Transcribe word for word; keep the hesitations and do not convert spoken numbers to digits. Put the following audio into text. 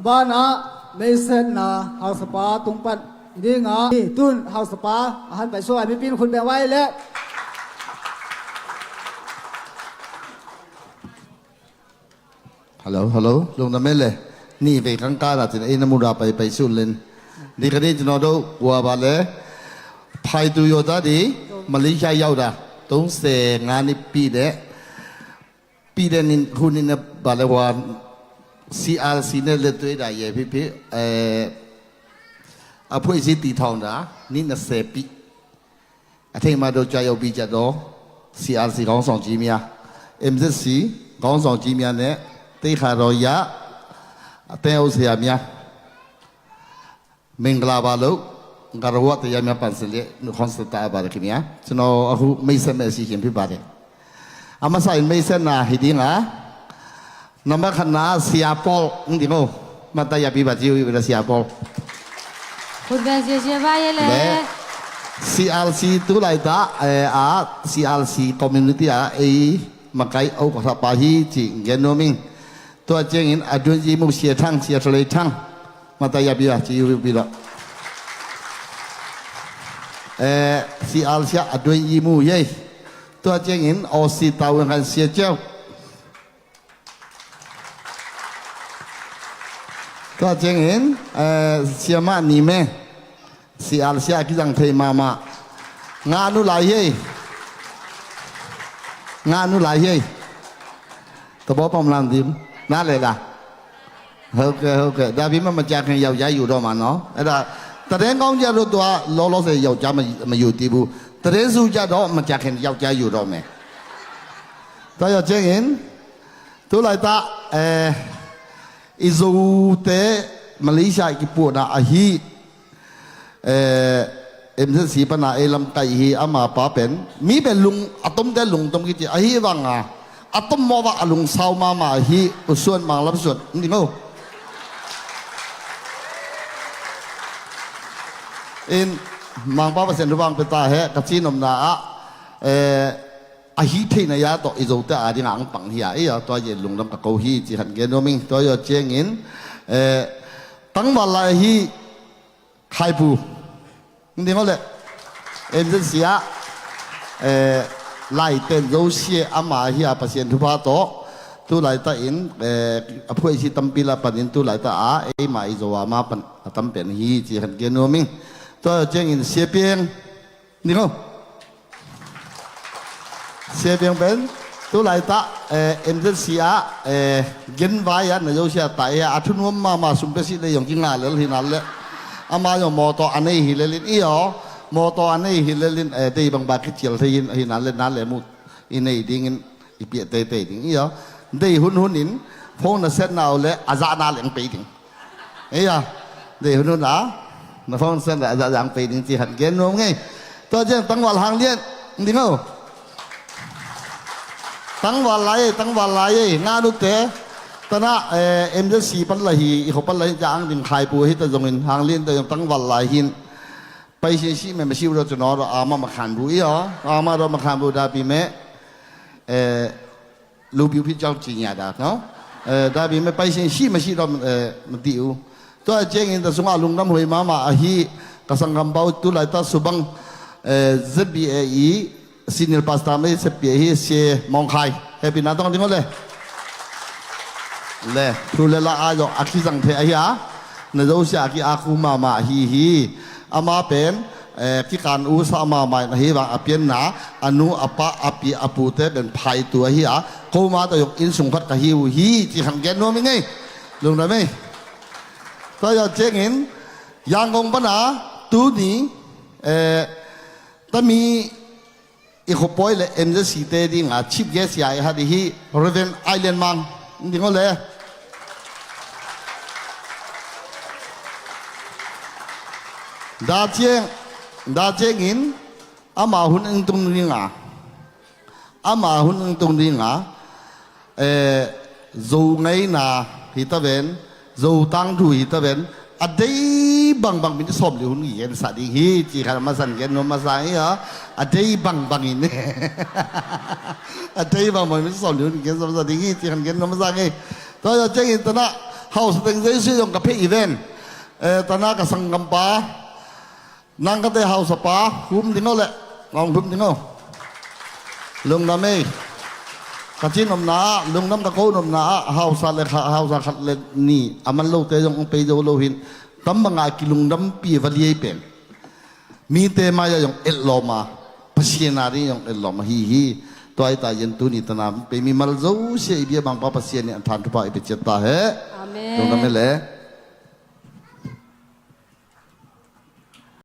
Banah meisakna hausapa tung pan dingah tun hausapa a han paisuak a mipi in khut beng vai leh. Hello, hello. Lungdam ei le. Ni vei kangkala cin ei na muda pai pai sun len. Di ka di cin odo ua ba le. Phai tu yo ta di. Malaysia yau da. Tung se nga ni pi de. Pi de nin hun ni na ba le ua. C R C ne le tu da ye pi pi. Eh, a phuai si ti thong da. Ni na se pi. A thei ma do ca yo bi ca do, C R C ခေါင်းဆောင်ကြီးများ, M Z C ခေါင်းဆောင်ကြီးများနဲ့ သိက္ခာတော်ရ အသင်းဥက္ကဋ္ဌများ, မင်္ဂလာပါလို့ ဂါရဝတရားများပန်ဆင်လျက် နှုတ်ခွန်းဆက်သအပ်ပါတယ်ခင်ဗျာ။ ကျွန်တော်အခုမိတ်ဆက်မဲ့အစီအစဉ်ဖြစ်ပါတယ်။ အမဆိုင်မိတ်ဆက်နာဟိဒီငါ နံပါတ်ခဏ ဆရာပေါလ် ဒီငို မတ်တရပြပါ ဆရာပေါလ် Khut beng ziazia vai e le. လဲ C R C တူလိုက်တာအဲအာ C R C community အာအေးမကိုင်ဥက္ကဋ္ဌပါဟီချီ ငဲနိုမင်း တွားကျင်း အတွင်းရေးမှူး ဆရာထန်း ဆရာထလေးထန်း မတ်တရပြပါ ဆရာပြပါ အဲ C R C အတွင်းရေးမှူး ရေး တွားကျင်း အော်စီတာဝန်ခံ ဆရာကျော် တွားကျင်း အဲ ဆရာမ နီမဲ ဆရာ ဆရာ အကီးစံၣ်ထေးမမ ငါနုလာဟေး ငါနုလာဟေး သဘောပေါက်မလား မသိဘူး နားလည်လား ဟုတ်ကဲ့ ဟုတ်ကဲ့ ဒါပေမဲ့ မကြာခင် ယောက်ျားယူတော့မှာနော် အဲ့ဒါ သတင်းကောင်းကြတော့ သူက လောလောဆယ် ယောက်ျား မ မယူသေးဘူး သတင်းဆိုးကြတော့ မကြာခင် ယောက်ျားယူတော့မယ် တွားကျင်း တူလိုက်တာအဲ အီဇိုတဲ မလေးရှားကီးပူနာအဟီအဲ M Z C ပနာအဲလမ်ကိုင်ဟီအမပါပင် မီးပဲလုံအတုံးတဲလုံတုံးကီးတီအဟီဝငါအတုံးမောဝါအလုံဆောင်းမမအဟီဥစွန်မင်လပ်စွန် ဒီငို အင်း မင်ပါပစင်ရူပင်ပတာဟဲ ကချင်နုံနာအအဲ အဟီထိန်နယာတော့ အီဇိုတဲအဒီငါအင်ပင်ဟီအီယတွားကျင်း လုံလမ်ကကိုဟီ ချီဟန်ကဲနိုမင်း တွားကျင်း အဲ တန်းဝါလာဟီ ခိုင်ပူ ဒီငိုလဲ M Z C အာအဲ လိုက်တဲ ဇိုးရှေအမဟီအပစင်ထူပါတော့ တူလိုက်တာအင်းအဲ အဖွေးစီတမ်ပီလာပနင်တူလိုက်တာအာ အဲမအီဇိုဝါမပန်အတမ်ပန်ဟီ ချီဟန်ကဲနိုမင်း တွားကျင်း ဆရာပြင်း ဒီငို ဆရာပြင်းပင် တူလိုက်တာအဲ M Z C အာအဲ ကင်းဝါယါ နယိုးဆရာတာယါ အထုံးဝမ်မမ စုံပဲစီလေယုံကင်းငါလဲလ် ဟိနာလဲ အမယုံ မော်တော် အနေ ဟီလဲလ် အီယို မော်တော် အနေ ဟီလဲလ် အဲ ဒိဘင်ဘၣ်ကချီလ် ဟိနာလဲ နားလည်မှု အီ နေ ဒိငင် အီ ပြည့်တဲတဲ ဒိငင် အီယို ဒိဟုန်ဟုန် အင် ဖုန်း နဆက်နာလဲ အဇာနာလဲ ပေ ဒိငင် အီယို ဒိဟုန်ဟုန် အ နဖုန်း ဆက်နာ အဇာနာ ပေ ဒိငင် ချီဟန်ကဲနုံငို တွားကျင်း တန်းဝါလဟန်လျင် ဒီငို တန်းဝါလာယ တန်းဝါလာယ ငါနုတဲ တနအဲ M Z C ပန်လဟီ အီခိပန်လဟီ ကျင်းဒိင် ခိုင်ပူဟီတယုံ အင် ဟန်လျင်တယုံ တန်းဝါလာဟီ ပိုင်ရှင်ရှိမယ် မရှိဘူးတော့ ကျွန်တော်တော့ အာမမခံဘူး အီယို အာမတော့ မခံဘူး ဒါပေမဲ့အဲ လူဖြူဖြစ်ကြောင်း ကြေညာတာနော်အဲ ဒါပေမဲ့ ပိုင်ရှင်ရှိမရှိတော့အဲ မသိဘူး တွားကျင်း တစုံအလုံလမ်ဟွေမမအဟီ ကစံၣ်ကမ်ပေါ တူလိုက်တာ စုဘင်အဲ Z B A E Senior Pastor မ့ၢ် ဆက်ပြဲဟီ ဆရာမောင်ခိုင် ဟဲပီနာတော့ ဒီငိုလဲ လဲ ထူလဲလာအာယို အကီးစံၣ်ထေးအဟီအာ နယိုးဆရာအကီး အာကူမမအဟီဟီ အမပင်အဲ ကီးကၢၼ်အူဆာမမအဟီဝါ အပြင်းနာ အနူအပၢ် အပီအပူတဲပင် ဖာအီတူအဟီအာ ကိးမါတယုံ အင်းစုံဖတ်ကဟီဝူဟီ ချီဟန်ကဲနုံမင်းငို လူငင် တွားကျင်း ရန်ကုန်ပနာ တူနီအဲ တမီ အီခိပွိလဲ M Z C တဲဒိငါ Chief Guest ဆရာ အဟီဒိဟီ Reverend Island Mang ဒီငိုလဲ ဒါကျင်း ဒါကျင်း အင် အမဟုန်အင်တုံဒိငါ အမဟုန်အင်တုံဒိငါ အဲ ဇိုငိုင်းနာ ဟီတဝဲၢ် ဇိုတၢင်းထူ ဟီတဝဲၢ် အဒိဘင်ဘင် မံတစီၣ်လီဟုန် ဂီၤဂဲၢ်စၢ်ဒိဟီ ချီခါ မစံၣ်ဂဲၢ်နုံမစၢ်အံၤ အဒိဘင်ဘင်အံၤန့ၣ် အဒိဘင်ဘင် မံတစီၣ်လီဟုန် ဂီၤဂဲၢ်စၢ်ဒိဟီ ချီခါ ဂဲၢ်နုံမစၢ်အံၤ တွားကျင်း တန Hausa teng Jesu zong ka phei i ven. Eh, tana ka sanggampa, nang ka te hausapa hum ding aw le, ngawng hum ding aw. Lungdam ei. Ka cin omna ah, lungdam ka ko omna ah, hausa le kha, hausa khat le ni a man lote zong ong pei zo lo hin, tam banga kilungdampi va liei pen. Mite mai-ah zong etlawm a, Pasian a ding zong etlawm ahi hi. Tua hi ta yen tuni tana pei mimal zosia i bia bangpa Pasian in a than thupha i pe ciat ta he. Amen. Lungdam ei le.